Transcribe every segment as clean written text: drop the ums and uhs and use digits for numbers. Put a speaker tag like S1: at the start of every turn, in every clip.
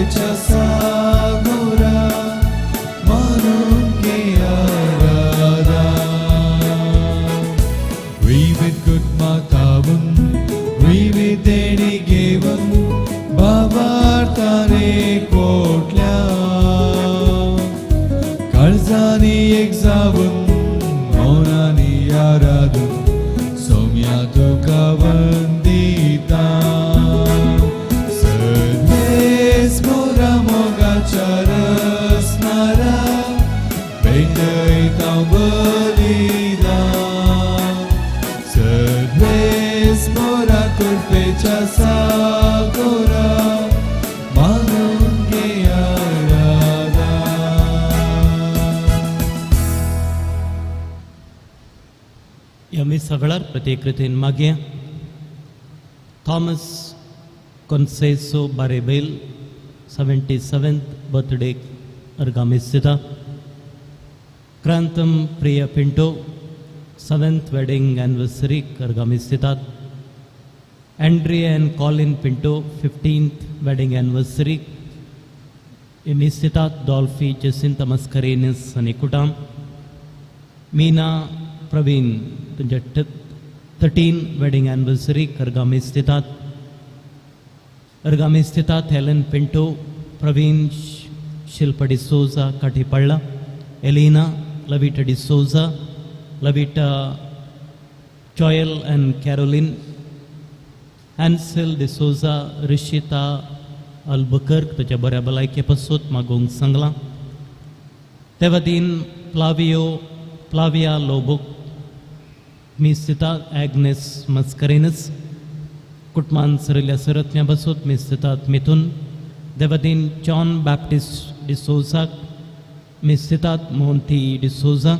S1: कृपेच्या सागोरा मानून आराधा. विविध कुटुंबांत विविध देणी घेवन भावार्थाने कोटल्या काळजांनी एक जावन मौनांनी आराधून सौम्या तुका वंदिता. सर्वेस मोरा मोगाच्या रसनारा भेटयता बलिदान. सर्वेस मोरा कृपेच्या सागोरा मानून घे आराधा.
S2: आमी सगळ्यार प्रतिकृतीन मागया. थॉमस कोन्सेसो बारेबेल 77th birthday अर्गामी स्थिता. क्रांतम Priya Pinto 7th wedding anniversary अर्गामी स्थितात. Andrea and Colin Pinto 15th wedding anniversary इमी स्थितात. Dolphy Jacinta Mascarenhas आनी कुटाम. मीना प्रवीण तुमच्या 13 वेडिंग एनिवर्सरी अर्गामी स्थितात. अर्गामी स्थितात Helen Pinto, Praveen Shilpa D'Souza Kathipalla, Elina Lavita D'Souza, Lavita चॉयल and Caroline, Hansel D'Souza, Rishita Albuquerque ताच्या बऱ्या भलायके पासून मागूंक सांगलां. तेवादीन प्लावियो प्लाविया लोबोक मी स्थितात. ॲग्नेस मस्करेनस कुटुंबान सरिल्ल्या सरत्न्या बसूत मी स्थितात. मिथून देवादीन जॉन बॅप्टिस्ट डिसोजाक मी स्थितात. मोहंती डिसोजा.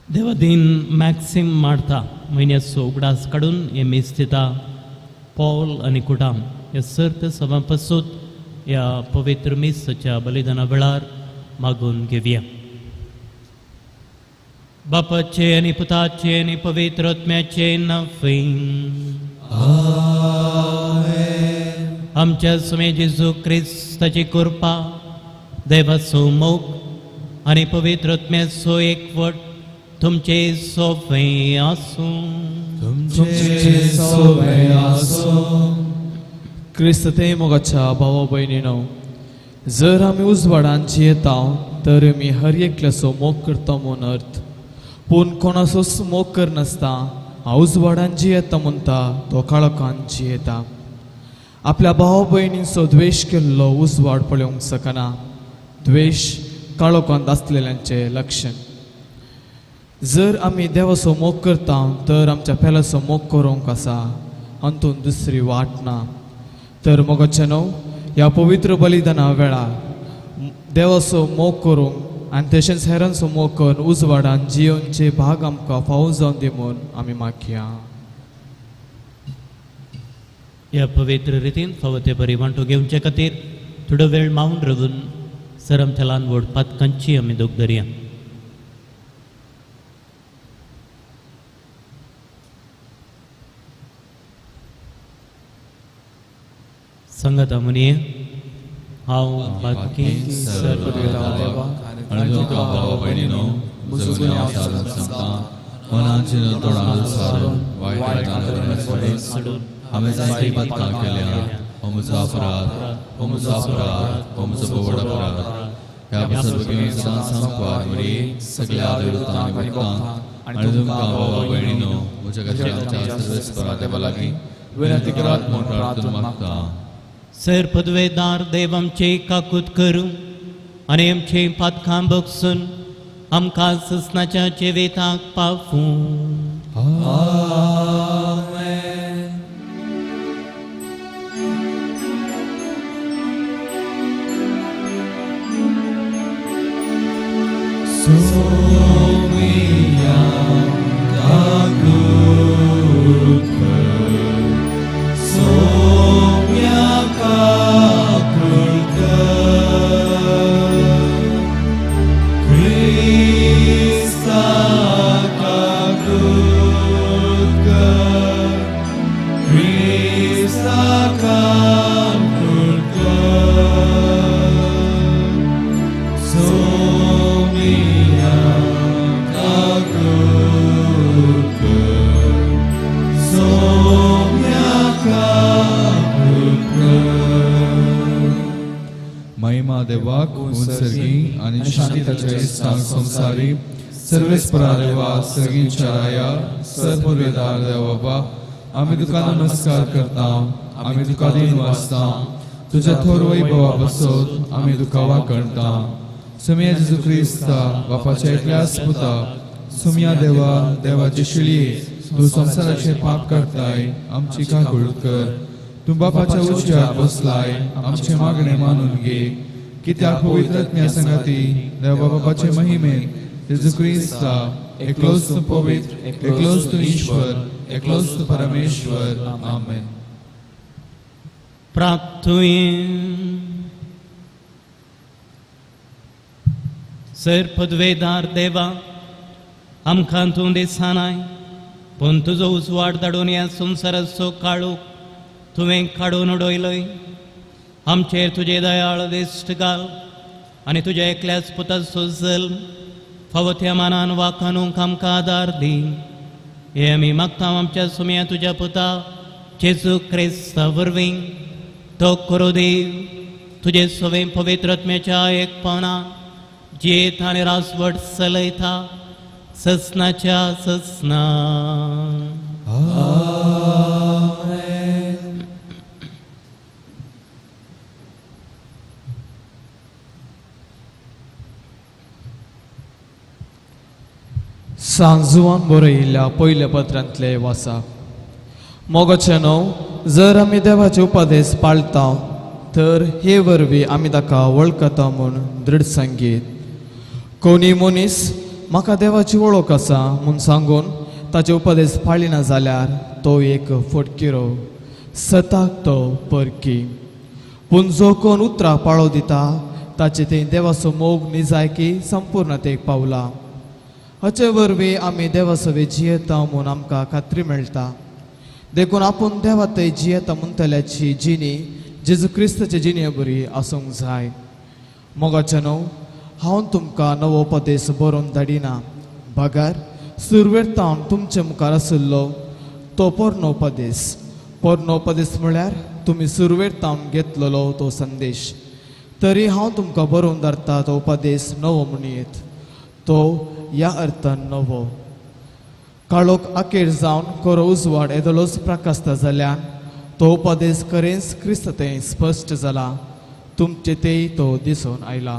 S2: देवादीन मॅक्सिम मार्था म्हयन्याचो उगडास काडून हे मी स्थिता. पॉल आनी कुटाम ह्या सर्त सभां पासूत ह्या पवित्र मिसाच्या बलिदाना वेळार मागून घेवया. बापाचे आनी पुताचे आनी पवित्र आत्म्याचे नांव. आमच्या सुमे जेजू क्रिस्ताची कृपा, देवाचो मोग आनी पवित्र आत्म्याचो एकवट तुमचे सोबें आसूं.
S1: तुमचे सोबें आसूं.
S3: क्रिस्त ते मोगाच्या भावा भयणीनो, जर आमी उजवाडान जियेता तर आमी हर एकल्याचो मोग करता म्हूण अर्थ. पूण कोणाचोच मोग करनासता हांव उजवाडान जियेता म्हणटा तो काळोखान जियेता. आपल्या भाव भयणींचो द्वेश केल्लो उजवाड पळोवंक शकना. द्वेश काळोखांत आसलेल्यांचें लक्षण. जर आमी देवाचो मोग करता तर आमच्या पेल्याचो मोग करूंक आसा, हातूंत दुसरी वाट ना. तर मोगाचें न्हू ह्या पवित्र बलिदाना वेळार देवाचो मोग करूंक आनी तशेंच हेरांचो मोग करून उजवाडान जियोनचे भाग आमकां फावो जावन दी म्हूण आमी मागया.
S2: ह्या पवित्र रितीन फावो ते बरी वांटो घेवचे खातीर थोडो वेळ मावन रगून सर आमच्या ल्हान व्हड पातकांची आमी दोग धरया. सांगात मुनी हांव बाकी
S1: सर्व आनी तुमकां भावा भयणीनो म्हजो गुन्यांव सादून सांगता मनाची तोंडान सारून वायट आदरान सोडून हांवें जायतीं पातकां केल्या. हो म्हजो अपराध, हो म्हजो अपराध, हो म्हजो व्हड अपराध. ह्या पासत भगिनी सांगपाक मरी सगळ्या देवतांक आनी भक्तांक आनी तुमकां भावा भयणीनो म्हज्या खातीर आमच्या सर्वेस्परा देवा लागीं विनंती करात म्हूण प्रार्थना मागता.
S2: सर पदवेदार देव आमचे काकूत करूं आनी आमचे पातकां बगसून आमकां ससनाच्या जिविताक पावूं.
S1: आमेन. सोम्या काकूत कर, सोम्या काकूत कर, क्रिस्ता काकूत कर, क्रिस्ता काकूत देवाक उत्सर्गी आनी शांती ताच्या इश्टांक संवसारी सर्वेस्परा देवा सर्गींच्या राया सर्वपुर्वेदार देव बाबा आमी तुका नमस्कार करता आमी तुका दीन वाचता तुज्या थोर वैभवा बसोत आमी तुका वाकणता सुमिया जेजू क्रिस्ता बापाच्या एकल्याच पुता सुमिया देवा देवाची शिळये तूं संवसाराचें पाप करताय आमची काकूळ कर तूं बापाच्या उजव्याक बसलाय आमचें मागणें मानून घे कित्याक पवित्र आत्म्या संगाती देवा बापाचे महिमेन जेजू क्रिस्ता एकलोच तूं पवित्र एकलोच तूं ईश्वर एकलोच तूं परमेश्वर आमेन.
S2: प्रार्थुये. सर पदवेदार देवा आमकां तूं दिसनाय पूण तुजो उजवाड धाडून ह्या संवसाराचो काळोख तुवें काडून उडयलय. आमचेर तुजे दयाळ दिश्ट घाल आनी तुज्या एकल्याच पुताचो जल्म फावो त्या मानान वाखाणूंक आमकां आदार दी. हे आमी मागता आमच्या सुम्या तुज्या पुता जेजू क्रिस्ता वरवीं. तो करो देव तुजे सवें पवित्र आत्म्याच्या एकपणा जियेता आनी राजवट चलयता ससनाच्या ससना.
S1: आमेन.
S3: सांजुवान बरयिल्ल्या पयल्या पत्रांतले वाचा. मोगाचे न्हू जर आमी देवाचे उपदेश पाळता तर हे वरवीं आमी ताका वळखता म्हूण दृढ संगीत. कोणी मनीस म्हाका देवाची वळख आसा म्हूण सांगून ताचे उपदेश पाळिना जाल्यार तो एक फटकिरो सताक तो परकी. पूण जो कोण उतरां पाळो दिता ताचे थंय देवाचो मोग निजायकी संपूर्णतेक पावला. हाचे वरवीं आमी देवा सवे जियेता म्हूण आमकां खात्री मेळटा. देखून आपूण देवा थंय जियेता म्हणटल्याची जिणी जेजू क्रिस्ताचे जिणे बरी आसूंक जाय. मोगाचे न्हू हांव तुमकां नवो उपदेश बरोवन धाडिना बगर सुरवेर तावन तुमचे मुखार आशिल्लो तो पोरणो उपदेश. पोरणो उपदेश म्हळ्यार तुमी सुरवेर तावन घेतलेलो तो संदेश. तरी हांव तुमकां बरोवन धाडटा तो उपदेश नवो म्हणयेत तो ह्या अर्थान नवो. काळोख अखेर जावन खरो उजवाड येदोलोच प्रकाशता जाल्यान तो उपदेश खरेंच क्रिस्त थंय स्पश्ट जाला तुमचे तेय तो दिसून आयला.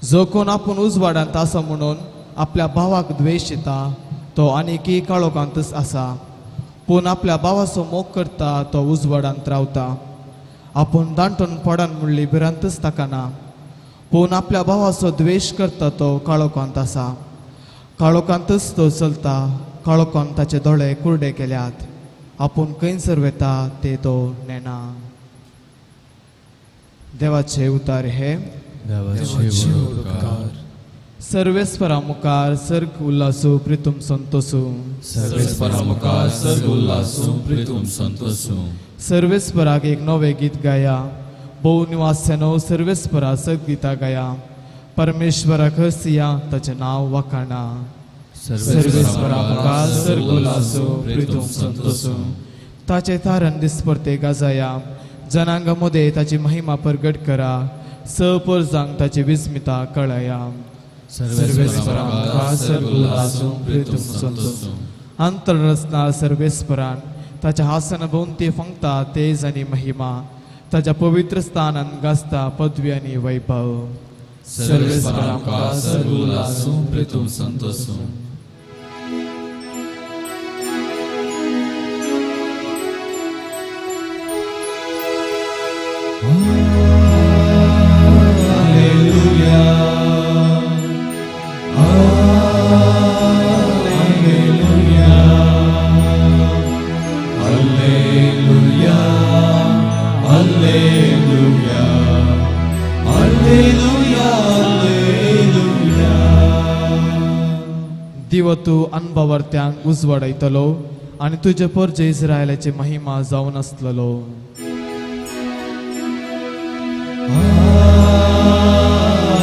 S3: जो कोण आपूण उजवाडांत आसा म्हणून आपल्या भावाक द्वेश दिता तो आनीकय काळोखांतच आसा. पूण आपल्या भावाचो मोग करता तो उजवाडांत रावता. आपूण दांटून पडन म्हणली भिरांतच ताका ना. पूण आपल्या भावाचो द्वेश करता तो काळोखांत आसा. काळोखांतच तो चलता. काळोखान ताचे दोळे कुरडे केल्यात. आपूण खंयसर वता ते तो नेणा. देवाचे उतार हे. सर्वेस्परा मुखार सर्ग उल्लासू प्रितुम संतोसू.
S1: सर्वेस्परा मुखार सर्ग उल्लासू प्रितुम संतोसू.
S3: सर्वेस्पराक एक नवे गीत गाया. भोव निवास्यानो सर्वेस्परा सग गीतां गाया. परमेश्वराक हसिया ताचें नांव वाखाणा. सर्वेस्परा मुखार सर्ग उल्लासू प्रितुम संतोसू. ताचें तारण दिसपरते गाजाया. जनांगा मदें ताची महिमा प्रगट करा. स परजांक ताची विस्मिता कळया. सर्वेस्परा मुखार सर्ग उल्लासू प्रितुम संतोसू. अंतररचना सर्वेस्परान ताच्या हासन भोंवती फंगता तेज आनी महिमा. ताच्या पवित्र स्थानान गाजता पदवी आनी वैभव.
S1: सर्वेस्परा मुखार सर्ग उल्लासू प्रितुम संतोसू. Alleluia, Alleluia, Alleluia, Alleluia, Alleluia, Alleluia.
S3: दिवो तूं अनभावार्थ्यांक उजवाडायतलो आनी तुजे परजे इस्रायलाची महिमा जावन आसतलो.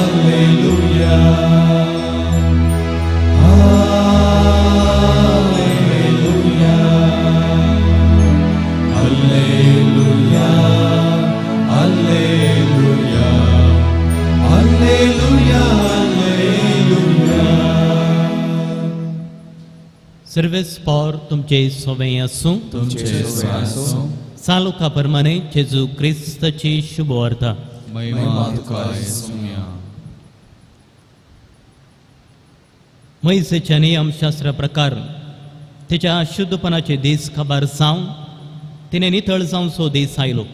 S1: Alleluia, Alleluia, Alleluia, Alleluia,
S2: Sarves पॉर तुमचे सोवे आसूं.
S1: तुमचे आसूं.
S2: चालुका प्रमाणे जेजू क्रिस्ताची शुभवार्ता.
S1: महिमा तुका येसुया.
S2: मोयसेच्या नियमशास्त्रा प्रकार तेच्या शुद्धपणाचे दीस खबर जावन तिणें नितळ जावचो दीस आयलो.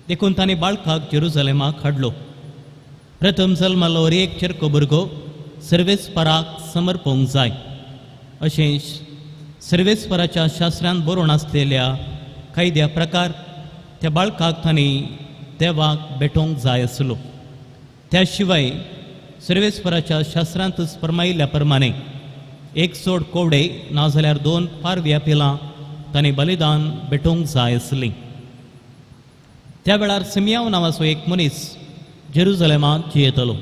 S2: देखून ताणें बाळकाक जेरुजलेमाक हाडलो. प्रथम जल्मालो एक चेरको भुरगो सर्वेस्पराक समर्पूंक जाय अशें सर्वेस्पराच्या शास्त्रांत बरोवन आसलेल्या कायद्या प्रकार त्या बाळकाक तांणी देवाक भेटोवंक जाय आसलो. त्या शिवाय सर्वेस्पराच्या शास्त्रांतच फरमायिल्ल्या प्रमाणे एक सोड कोवडे नाजाल्यार 2 पारव्या पिलां तांणी बलिदान भेटोवंक जाय आसलीं. त्या वेळार सिमियांव नांवाचो एक मनीस जेरुजलेमांत जियेतलो.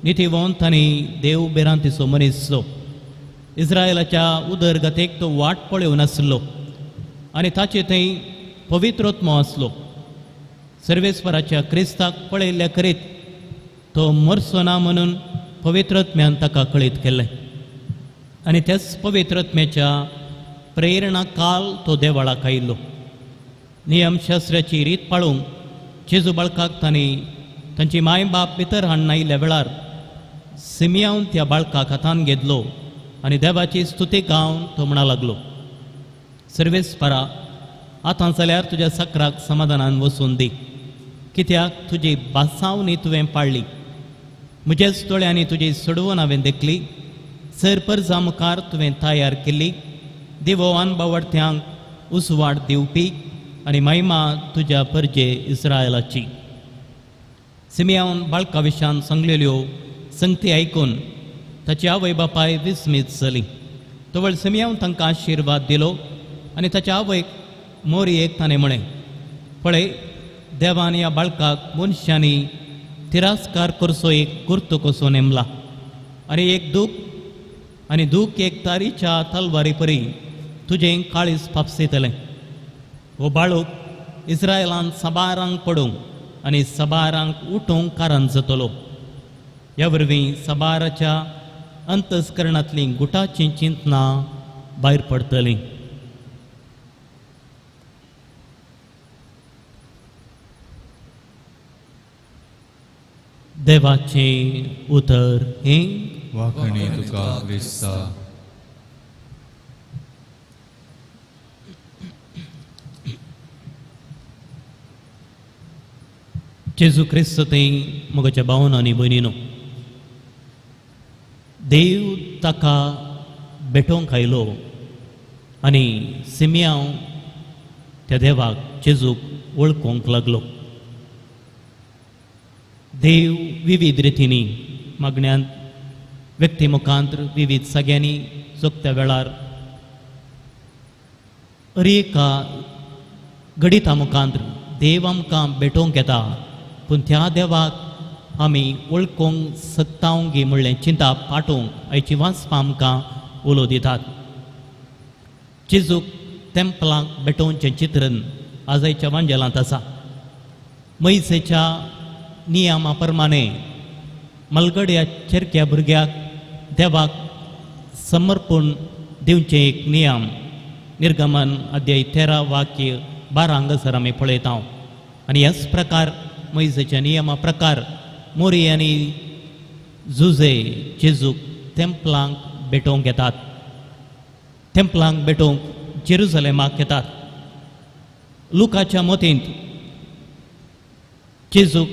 S2: नितीवंत आनी देव भिरांतीचो मनीस. इस्रायलाच्या उदरगतेक तो वाट पळोवन आसलो आनी ताचे थंय पवित्रोत्मो आसलो. सर्वेस्पराच्या क्रिस्ताक पळयल्ल्या करीत तो मरचो ना म्हणून पवित्रत्म्यान ताका कळीत केलें आनी त्याच पवित्रत्म्याच्या प्रेरणा काल तो देवळाक आयिल्लो. नियमशास्त्राची रीत पाळूंक जेजू बाळकाक तांणी तांची माय बाप भितर हाडून आयिल्ल्या वेळार सिमियांव त्या बाळकाक हातान घेतलो आनी देवाची स्तुती गावन तो म्हणा लागलो, सर्वेस्परा आतां जाल्यार तुज्या सक्राक समाधानान वचून दी, कित्याक तुजी बासावणी तुवें पाळ्ळी. म्हज्याच दोळ्यांनी तुजी सोडवून हांवें देखली. सर परजा मुखार तुवें तयार केल्ली दिवो अनबावडत्यांक उजवाड दिवपी आनी महिमा तुज्या परजे इस्रायलाची. सिमियांवन बाळका विशान सांगलेल्यो संगती आयकून ताची आवय बापाय विस्मीत जाली. तवळ सिमियांव तांकां आशिर्वाद दिलो आनी ताच्या आवयक मोरयेक ताणें म्हळें, पळय देवान ह्या बाळकाक मनशांनी तिरस्कार करचो एक गुर्तो कसो नेमला आनी एक दूख आनी दूख एक तारीच्या तलवारी परी तुजें काळीज फापसितलें. हो बाळूक इस्रायलान सबारांक पडूंक आनी सबारांक उठोवंक कारण जातलो. ह्या वरवीं सबाराच्या अंतस्करणांतलीं गुटाचीं चिंतनां भायर पडटलीं. देवाचें उतर हें.
S1: वाखणी तुका क्रिस्ता.
S2: जेजू क्रिस्त थंय म्हज्या भावन आनी भयणीनो, देव ताका भेटोवंक आयलो आनी सिमियांव त्या देवाक जेजूक वळखूंक लागलो. देव विविध रितींनी मागण्यांत व्यक्ती मुखांत विविध सगळ्यांनी जोगत्या वेळार अर एका घडिता मुखांत देव आमकां भेटोवंक येता, पूण त्या देवाक आमी वळखूंक सकतावंगी म्हणलें चिंता पाठोवंक आयची वाचपां आमकां उलो दितात. जेजूक तेंपलांक भेटोवचें चित्रण आज आयच्या वांजेलांत आसा. मैसेच्या नियमा प्रमाणे मलगड्या चेरक्या भुरग्याक देवाक समर्पण दिवचें एक नियम निर्गमन अध्याय 13 वाक्य 12 हांगासर आमी पळयता. आनी ह्याच प्रकार मोयजेच्या नियमा प्रकार मोरी आनी जुजे जेजूक तेंपलांक भेटोवंक येतात, तेंपलांक भेटोवंक जेरुजलेमाक येतात. लुकाच्या मतींत जेजूक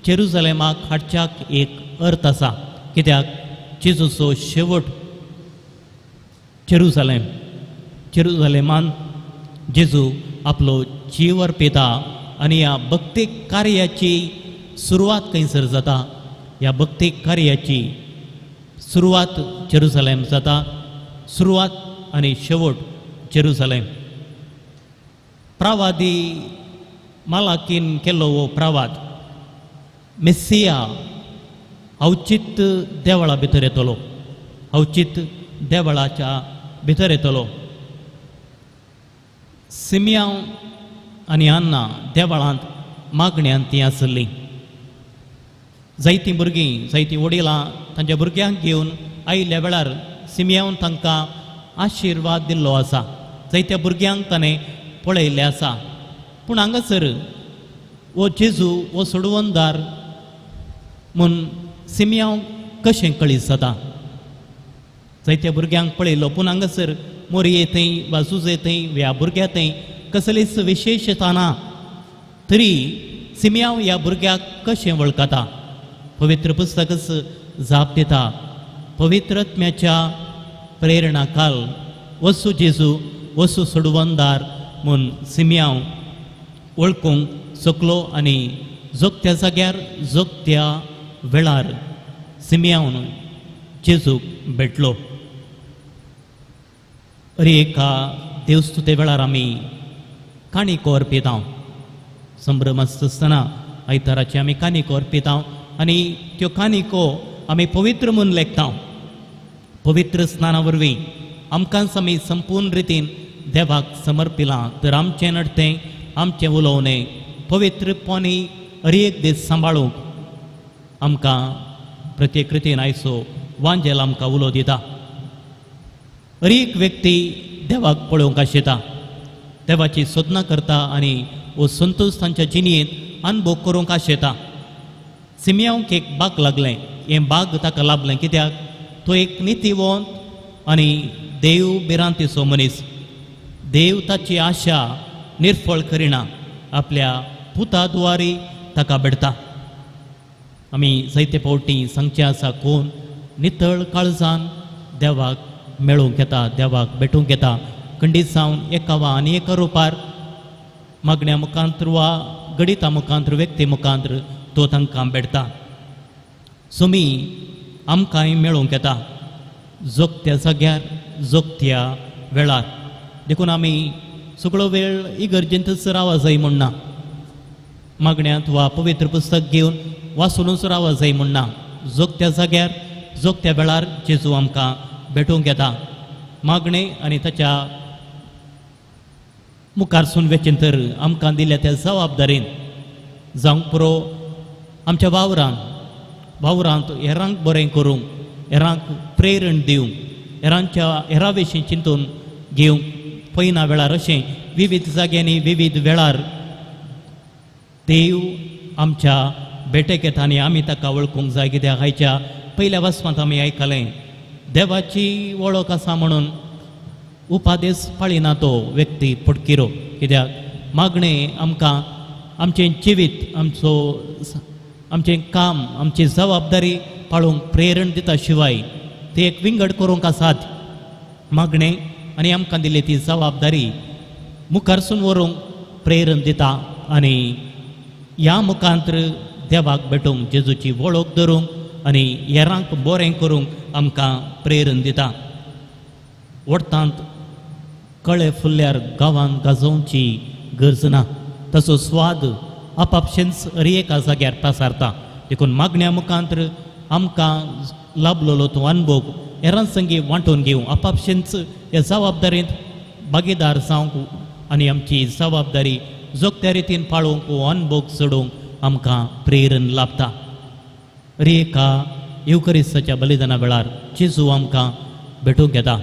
S2: जेरुजलेमाक हाडच्याक एक अर्थ आसा, कित्याक जेजूचो शेवट जेरुजलेम. जेरुजलेमान जेजू आपलो जीव अर्पिता आनी ह्या भक्तीक कार्याची सुरवात खंयसर जाता, ह्या भक्तीक कार्याची सुरवात जेरुजलेम जाता. सुरवात आनी शेवट जेरुजलेम. प्रवादी मालाकीन केल्लो हो प्रवाद मेस्सिया अवचीत देवळा भितर येतलो, अवचीत देवळाच्या भितर येतलो. सिमियांव आनी अन्ना देवळांत मागण्यांत ती आसली. जायतीं भुरगीं जायतीं वडिलां तांच्या भुरग्यांक घेवन आयिल्ल्या वेळार सिमियांव तांकां आशिर्वाद दिल्लो आसा, जायत्या भुरग्यांक ताणें पळयल्लें आसा. पूण हांगासर हो जेजू हो सोडवणदार म्हूण सिमियांव कशें कळीत जाता? जायत्या भुरग्यांक पळयलो, पूण हांगासर मोरये थंय वा जुजे थंय ह्या भुरग्या थंय कसलीच विशेशता ना, तरी सिमियांव ह्या भुरग्याक कशें वळखता? पवित्र पुस्तकच जाप दिता, पवित्र आत्म्याच्या प्रेरणा काल वसू जेजू वसू सोडवणदार म्हूण सिमियांव वळखूंक शकलो आनी जोगत्या जाग्यार जोगत्या वेळार सिमियांवन जेजूक भेटलो. अरे एका देवस्तुते वेळार आमी काणीको अर्पिता, संभ्रम आसतना आयताराची आमी काणीको अर्पिता आनी त्यो काणीको आमी पवित्र म्हूण लेखता. पवित्र स्नाना वरवीं आमकांच आमी संपूर्ण रितीन देवाक समर्पिलां तर आमचें नडतें आमचें उलोवणें पवित्रपणी हर एक दीस सांबाळूंक आमकां प्रत्येक रितीन आयचो वांजेल आमकां उलो दिता. हर एक व्यक्ती देवाक पळोवंक आशिता, देवाची सोदना करता आनी हो संतोश तांच्या जिणेंत अनुभव करूंक आशेता. सिमियांक एक बाग लागलें, हें बाग ताका लाभलें कित्याक तो एक नितीवंत आनी देव भिरांतीचो मनीस. देव ताची आशा निर्फळ करिना, आपल्या पुता द्वारी ताका भेटता. आमी जायते फावटी सांगचें आसा, कोण नितळ काळजान देवाक मेळूंक येता, देवाक भेटूंक येता. खंडीत जावन एका वा आनी एका रुपार मागण्या मुखांत वा गणिता मुखांत व्यक्ती मुखांत तो तांकां भेटता. सुमी आमकांय मेळूंक येता जोगत्या जाग्यार जोगत्या वेळार. देखून आमी सगळो वेळ इगर्जेंतच रावा जाय म्हूण ना, मागण्यांत वा पवित्र पुस्तक घेवन वाचुनूच रावा जाय म्हूण ना. जोगत्या जाग्यार जोगत्या वेळार जेजू आमकां भेटूंक येता. मागणें आनी ताच्या मुखारसून वेचें तर आमकां दिल्या त्या जबाबदारीन जावंक पुरो आमच्या वावरान वावरांत हेरांक बरें करूंक, हेरांक प्रेरण दिवंक, हेरांच्या हेरा विशीं चिंतून घेवंक पयना वेळार अशें विविध जाग्यांनी विविध वेळार देव आमच्या भेटेक येता आनी आमी ताका वळखूंक जाय. कित्याक आयच्या पयल्या वाचपांत आमी आयकलें, देवाची वळख आसा म्हणून उपादेस पाळिना तो व्यक्ती पटकिरो. कित्याक मागणें आमकां आमचें जिवीत आमचो आमचें काम आमची जबाबदारी पाळूंक प्रेरण दिता शिवाय ते एक विंगड करूंक आसात. मागणें आनी आमकां दिली ती जबाबदारी मुखारसून व्हरूंक प्रेरण दिता आनी ह्या मुखांत देवाक भेटूंक, जेजूची वळख धरूंक आनी हेरांक बरें करूंक आमकां प्रेरण दिता. वडतांत कळे फुल्ल्यार गांवांत गाजोवची गरज ना, ताचो स्वाद आपापशेंच हर एका जाग्यार पसारता. देखून मागण्या मुखांत आमकां लाभलेलो तो अनुभव हेरां संगी वांटून घेवं, आपापशेंच ह्या जबाबदारींत भागीदार जावंक आनी आमची जबाबदारी जोगत्या रितीन पाळोवंक हो अनुभव चडोवंक आमकां प्रेरण लाभता. हर एका येवकरिस्ताच्या बलिदाना वेळार जेजू आमकां भेटूंक येता,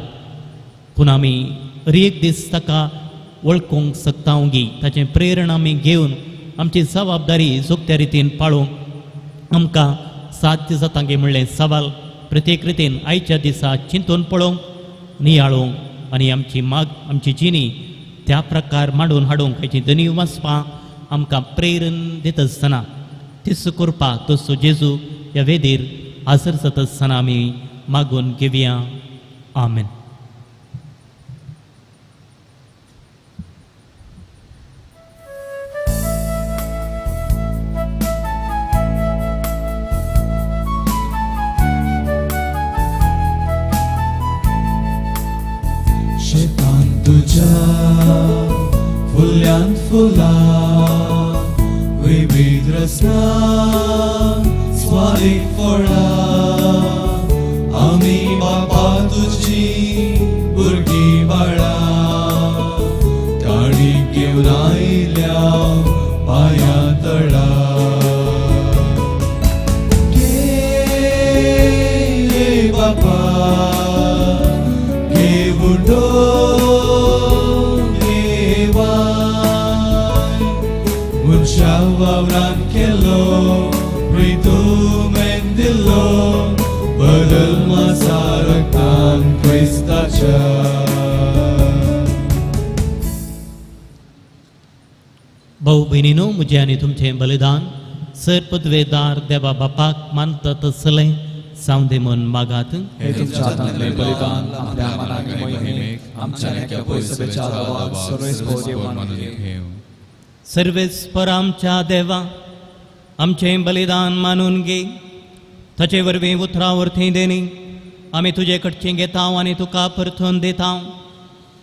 S2: पूण आमी हर एक दीस ताका वळखूंक शकता गी, ताचें प्रेरण आमी घेवन आमची जबाबदारी जोगत्या रितीन पाळोवंक आमकां साध्य जाता गे म्हणलें सवाल प्रत्येक रितीन आयच्या दिसा चिंतून पळोवंक, नियाळूंक आनी आमची माग आमची जिणी त्या प्रकार मांडून हाडूंक हाची दनी वाचपां आमकां प्रेरण दिता आसतना तिस करपाक तसो जेजू ह्या वेदीर हाजर जाता आसतना आमी मागून घेवया. आमेन.
S1: शेतान तुझ्या फुल्यांत फुलां विविध रसना स्वादीक फळां आमी बापा तुजी भुरगीं बाळां ताळी घेवन आयल्या पांयां तळा. घे बापा घेवन तुज्या वावरान केलो प्रितुमेन दिलो बदल मासा रक्तान क्रिस्ताच्या.
S2: भाऊ भयणीनो, म्हजें आनी तुमचें बलिदान सर पदवेदार देवा बापाक मानता तसलें जावं दी म्हूण मागात.
S3: हे तुमच्या हातांतलें बलिदान आपल्या मनाक महिमेक आमच्या नेक्या पयसभेच्या देवाक सर्वेस्पर देव मानून घेवं.
S2: सर्वेस्पर आमच्या देवा आमचें बलिदान मानून घे, ताचे वरवीं उतरां वरथी देनी आमी तुजे कडचें घेता आनी तुका परतून दिता.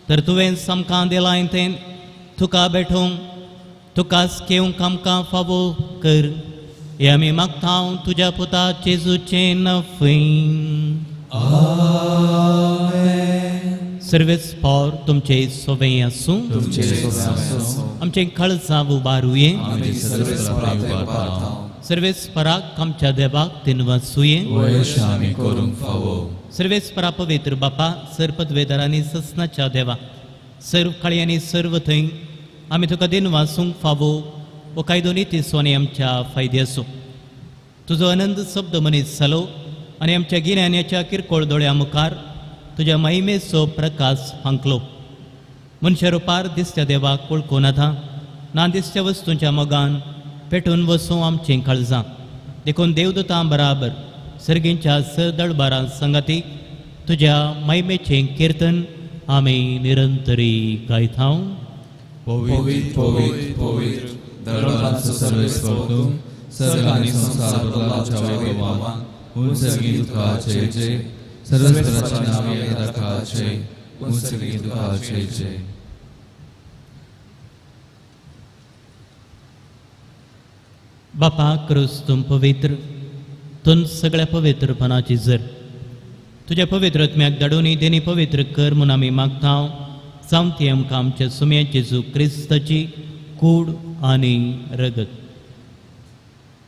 S2: तर तुवें आमकां दिलां तें तुका भेटोवंक तुकाच घेवंक आमकां फावो कर, हें आमी मागता तुज्या पुता जेजूचें नफी. सर्वेस्पर तुमचे सोबें आसूं. आमचें काळजां उबारुये. सर्वेस्पराक आमच्या देवाक दिनवासुये. सर्वेस्परा पवित्र बापा, सर्व पदवेदारांनी ससनाच्या देवा, सर्व काळयांनी सर्व थंय आमी तुका दिनवासूंक फावो हो कायदो नितीचो आनी आमच्या फायद्याचो. तुजो अनंत शब्द मनीस जालो आनी आमच्या गिन्यानाच्या किरकोळ दोळ्या मुखार तुज्या महिमेचो प्रकाश फांकलो. मनशा रुपार दिसत्या देवाक वळखून आतां ना दिसत्या वस्तूंच्या मोगान पेटून वसूं आमचीं काळजां. देखून देवदूतां बराबर सर्गींच्या सदळबारां संगाती तुज्या महिमेचें किर्तन आमी निरंतरी गायता.
S1: पवित्र पवित्र पवित्र दरबाराचो सर्वेस्पर तूं, सर्ग आनी संवसार बदलाच्या वैभवान उंच सर्गी तुका जय जय. सर्वेस्पराच्या नांवान येता जय, उंच सर्गी तुका जय जय.
S2: बापा क्रूस तूं पवित्र, तूं सगळ्या पवित्रपणाची जर तुज्या पवित्र आत्म्याक धाडून देनी पवित्र कर म्हूण आमी मागता. जावं ती आमकां आमच्या सुम्या जेजू क्रिस्ताची कूड आनी रगत.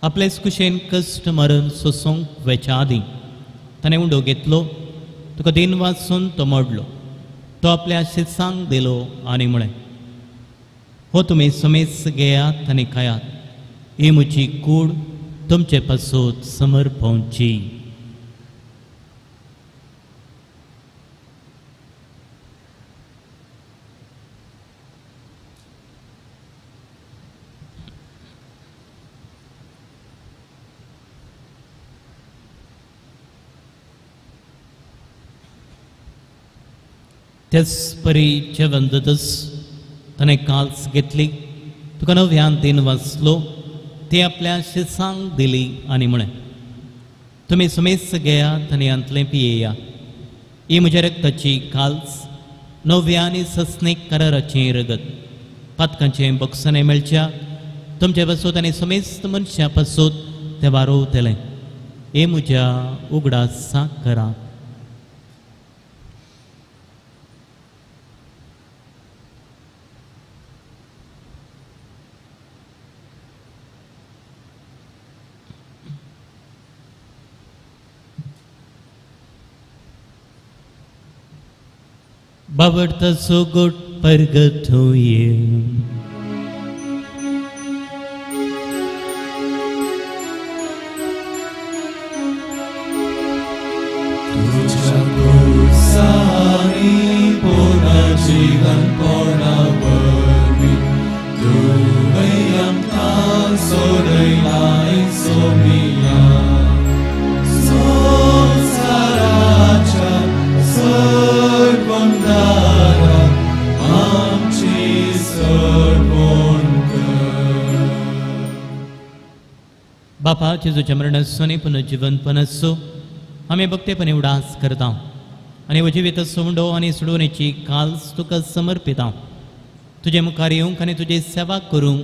S2: आपलेच कुशेन कश्ट मरण सोसूंक वेच्या आदीं ताणें उंडो घेतलो, तुका दिन वाचून तो मोडलो, तो आपल्या शिसांक दिलो आनी म्हळें, हो तुमी समेस घेयात आनी खायात, ही म्हजी कूड तुमचे पासून समर्पवची. त्याच परी जेवण जातच ताणें काल्स घेतली, तुका नव्यान दिन वाचलो, ती आपल्या शिसांक दिली आनी म्हळें, तुमी समेस घेयात आनी हांतलें पियेया, ही म्हज्या रक्ताची काल्स, नव्या आनी ससनीक कराराचें रगत, पातकांचें बक्षणें मेळच्या तुमचे पासून आनी समेस्त मनशां पासून तें वारोवतलें, हें म्हज्या उगडासाक करात. बाबडता सोगोट परगत होये.
S1: तुझ्या कुर्सानी पुन्हा जीवनपणा वरवीं तुवें आमकां सोडयलाय सोमिया. संवसाराच्या सर्वंदारा आमची सर्वोण कर.
S2: बापा जेजूच्या मरणाचो आनी पुनर्जिवनपणाचो आमी भक्तेपणी उडास करता आनी जिवीत सोंडो आनी सोडोवणेची काल्स तुका समर्पिता. तुजे मुखार येवंक आनी तुजी सेवा करूंक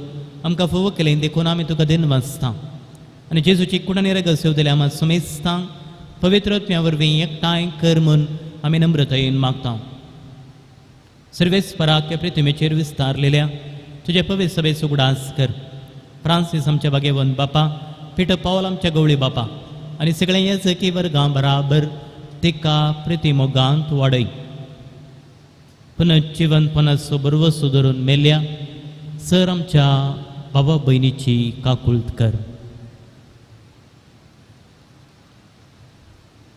S2: आमकां फावो केलें देखून आमी तुका दिनवासता आनी जेजूची कूड आनी रगत सेवतल्या आमकां समेस्तांक पवित्र आत्म्या वरवीं एकठांय कर म्हूण आमी नम्रतायेन मागता. सर्वेस्पराक ह्या पृथ्वीचेर विस्तारलेल्या तुजे पवित्र सभेचो उगडास कर. फ्रांसीस आमच्या भाग्यवंत बापा, पिटर पावल आमच्या गवळी बापा आनी सगळें याजकी वर्गां बराबर तिका प्रितीमोगांत वाडय. पुनर्जिवनपणाचो बरवसो धरून मेल्या सर आमच्या बाबा भयणीची काकुळट कर.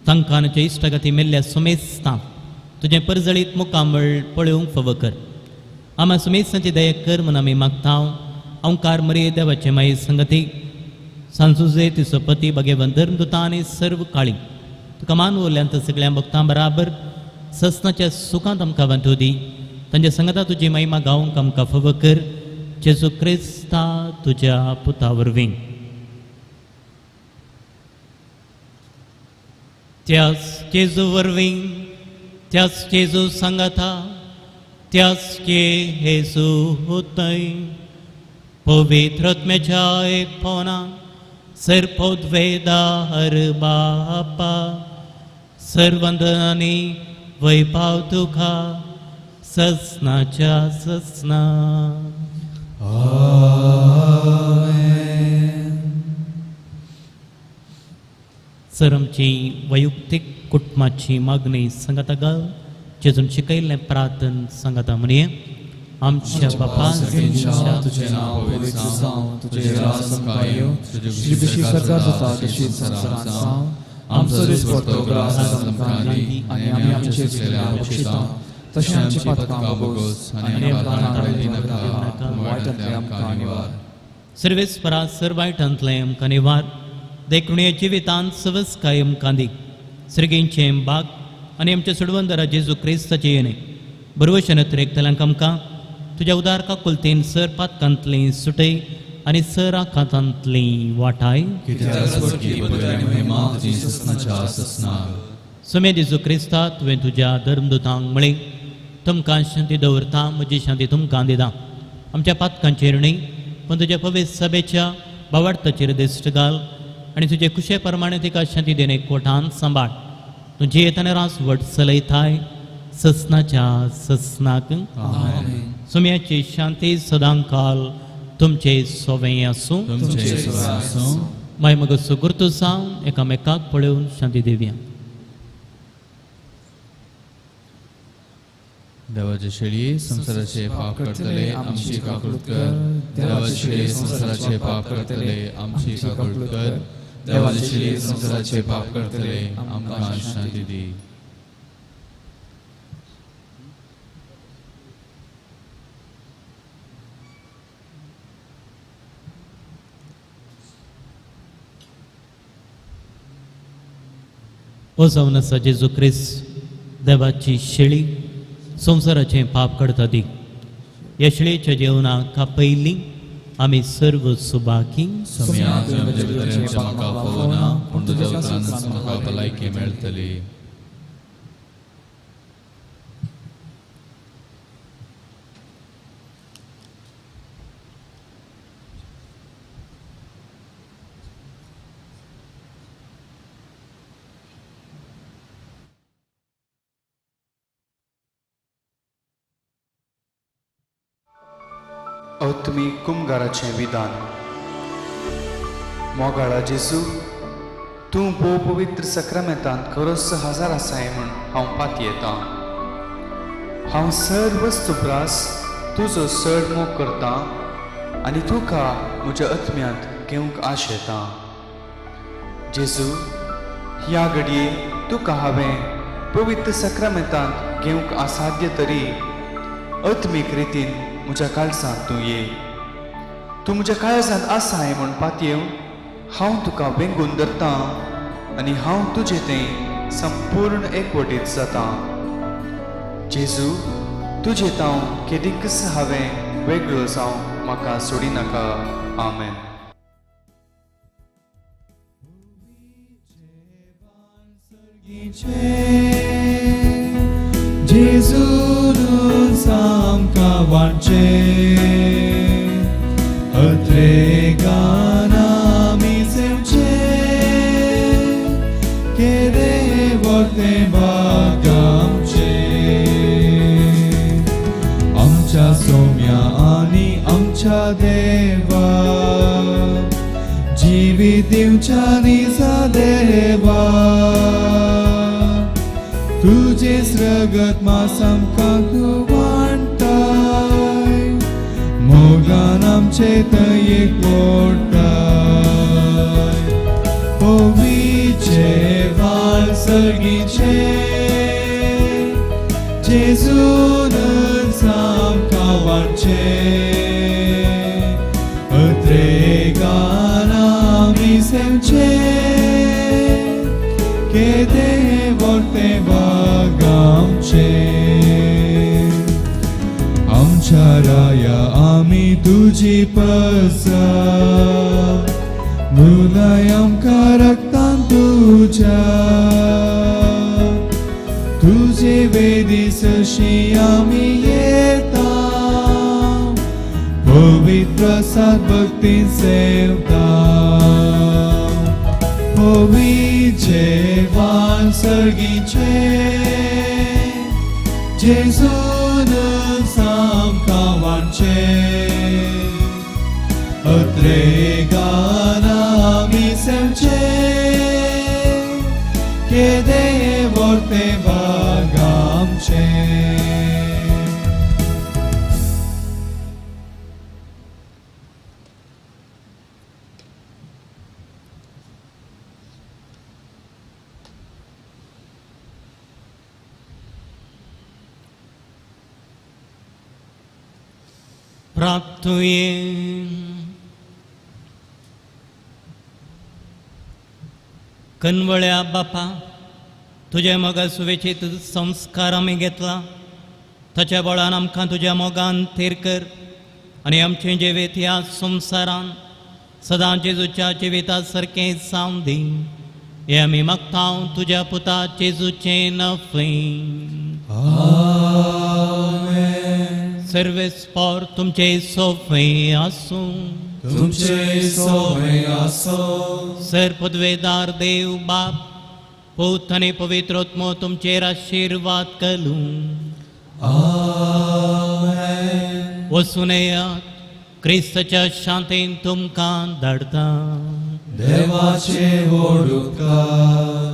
S2: तांकां तुज्या इश्टागती मेल्ल्या सुमेस्तां तुजें परजळीत मुखामळ पळोवंक फावो कर. आमा सुमेस्तांची दया कर म्हूण आमी मागता. ओंकार मरिये देवाचे माये संगती सांसुजे तिचो पती भगेवन धर्मदुतां आनी सर्व काळी तुका मान उरल्यांत सगळ्या भक्तां बराबर ससनाच्या सुखांत आमकां वांटू दी. तांच्या संगता तुजी महिमा गावंक आमकां फावो कर. जेजू क्रिस्ता तुज्या पुता वरवीं. त्याच जेजू वरवीं, त्याच जेजू सांगाता, त्याच जेजू होतय पवित्र आत्म्याच्या एकपणा सर्पोद्वेदा हर बापा सर्वंदनानी वैभाव तुका ससनाच्या ससना. सर आमची वैयक्तीक कुटुंबाची मागणी सांगाता ग जेजून शिकयल्लें प्रार्थन सांगाता म्हणये. आमच्या बापा
S1: तुझे नाव पवित्र जावं, तुझे राज आमकां येवं, तुजी सरकार जाता तशीच संवसारांत जावं. आमचो दिसपट्टो ग्रास आमकां दी आनी आमी आमचे चुकलेल्या बक्षिता तशें आमची पातकां बोगोस आनी आमकां ताणें नाका वायटांतलें आमकां निवार.
S2: सर्वेस्परा सर वायटांतलें आमकां निवार. देखून ह्या जिवितांत सवसकाय आमकां दी. सर्गींचें बाग आनी आमच्या सोडवंदरा जेजू क्रिस्ताचें येणें बरवशेन अतिरेकतल्यांक आमकां तुज्या उदार काकुलतेन सर पातकांतलीं सुटय आनी सर आखातांतलीं वाटाय. सुमे जेजू क्रिस्ता तुवें तुज्या धर्मदुतांक म्हळें तुमकां शांती दवरता, म्हजी शांती तुमकां दिता. आमच्या पातकांचेर न्हय पूण तुज्या पवित्र सभेच्या बावार्थाचेर दिश्ट घाल आनी तुजे कुशे प्रमाणे तिका शांती देणे कोठान सांबाळ. तुजी येतना रास वट चलयताय ससनाच्या ससनाक. सुम्याची शांती सदांकाल तुमचे सोवें आसूं. माय मग सुगुर्त जावन एकामेकाक पळोवन शांती दिवया.
S1: देवाचे शेळी संवसाराचे पाप करतले आमची काकूट कर. देवाचे शेळी संवसाराचे पाप करतले आमची काकूट कर. देवाचे शेळी संवसाराचे पाप करतले आमकां शांती दी.
S2: ओ जावन आसा जेजू क्रिस्त देवाची शेळी संवसाराचें पाप करता दी. ह्या शेळयेच्या जेवणाक पयलीं आमी सर्व सुबाकी
S1: भलायकी मेळटली.
S4: आत्मीक कुमगाराचें विधान. मोगाळा जेजू, तूं भोव पवित्र सक्रामेंतांत खरोच हजार आसाय म्हूण हांव पातयेतां. हांव सर्व सुब्रास तुजो चड मोग करतां आनी तुका म्हज्या आत्म्यांत घेवंक आशेतां. जेजू, ह्या घडये तुका हांवें पवित्र सक्रामेंतांत घेवंक असाध्य तरी आत्मीक रितीन म्हज्या काळजांत तूं ये. तूं म्हज्या काळजांत आसाय म्हूण पातयेवन हांव तुका वेंगून धरतां आनी हांव तुजें तें संपूर्ण एकवटीत जातां. जेजू, तुजें तांव केदीकच हांवें वेगळो जावं म्हाका सोडिनाका. आमेन.
S1: जेजून आमकां वांटचें अत्रेगान आमी सेवचें केदें व्हडलें भाग्य आमचें. आमच्या सोम्या आनी आमच्या देवा जिवीत दिवच्या निजा देवा तुझे रगत मास आमकां तूं वांट्टाय मोगान आमच्या आमचे तयेक मोडटाय पविचे वाल सर्गीचे जेजूनच आमकां वाडचे अत्रेगान आमी सेवचे केदें व्हडलें भाग आमचें आमच्या राया आमी तुजी पसा मुलाय आमकां रक्तान तुज्या तुजे वेदी सशी आमी येता पवित्र सात भक्तीन सेवता पविचे वान सर्गीचे जेजूनच आमकां वाडचे अत्रेगान आमी सेवचे केदें व्हडलें भाग आमचें.
S2: प्राप्तुये कनवळ्या बापा तुज्या मोगा सुवेचीत संस्कार आमी घेतला ताच्या बळान आमकां तुज्या मोगान थीर कर आनी आमचें जिवीत ह्या संवसारान सदां जेजूच्या जिविता सारकें जावं दी हें आमी मागता तुज्या पुता जेजूचें नफें. सर्वेस्पोर तुमचे सोफे आसूं
S1: तुमचे सोफे आसूं.
S2: सर पदवेदार देव बाप पूत आनी पवित्र आत्मो तुमचेर आशिर्वाद करूं.
S1: आमेन.
S2: वचून येयात क्रिस्ताच्या शांतीन तुमकां धाडटा.
S1: देवाचे व्हड उपकार.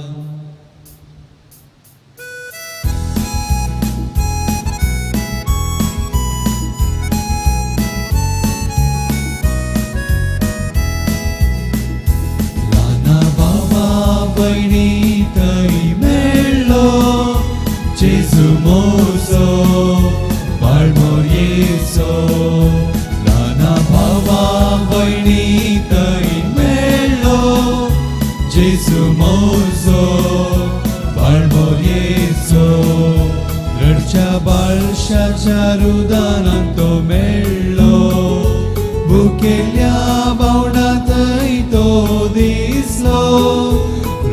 S1: भयणी थंय मेळ्ळो जेजू मोजो बाळमोर येसो ल्हाना भावा भयणी थंय मेळ्ळो जेजू मोजो बाळमोर येसो रडच्या बाळशाच्या रुदानान तो मेळ्ळो भुकेल्या बावडा थंय तो दिसलो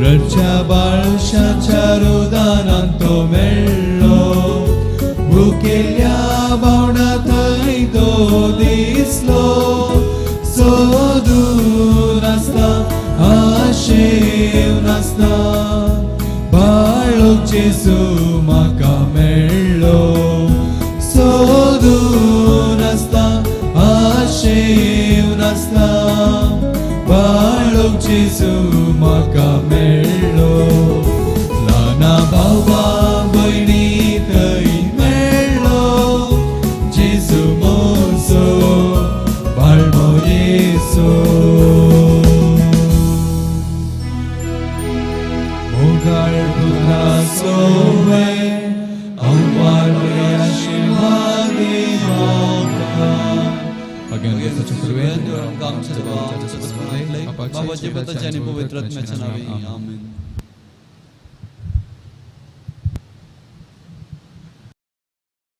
S1: रडच्या बाळशाच्या रुदानान तो मेळ्ळो भुकेल्या बावडा थंय तो दिसलो सोदून आसता आशेवन आसता बाळूक जेजू म्हाका मेळ्ळो सोदून आसता आशेवन आसता बाळूक जेजू म्हाका मेळ्ळो ल्हाना भावा भयणी थंय मेळ्ळो जेजू मोजो बाळमो येसो. मोगाळ पुत्रा सोवे अंवार आशीर्वाद म्हाका.
S5: बाबाचे पुताचे आनी पवित्र आत्म्याच्या नांवान आमेन.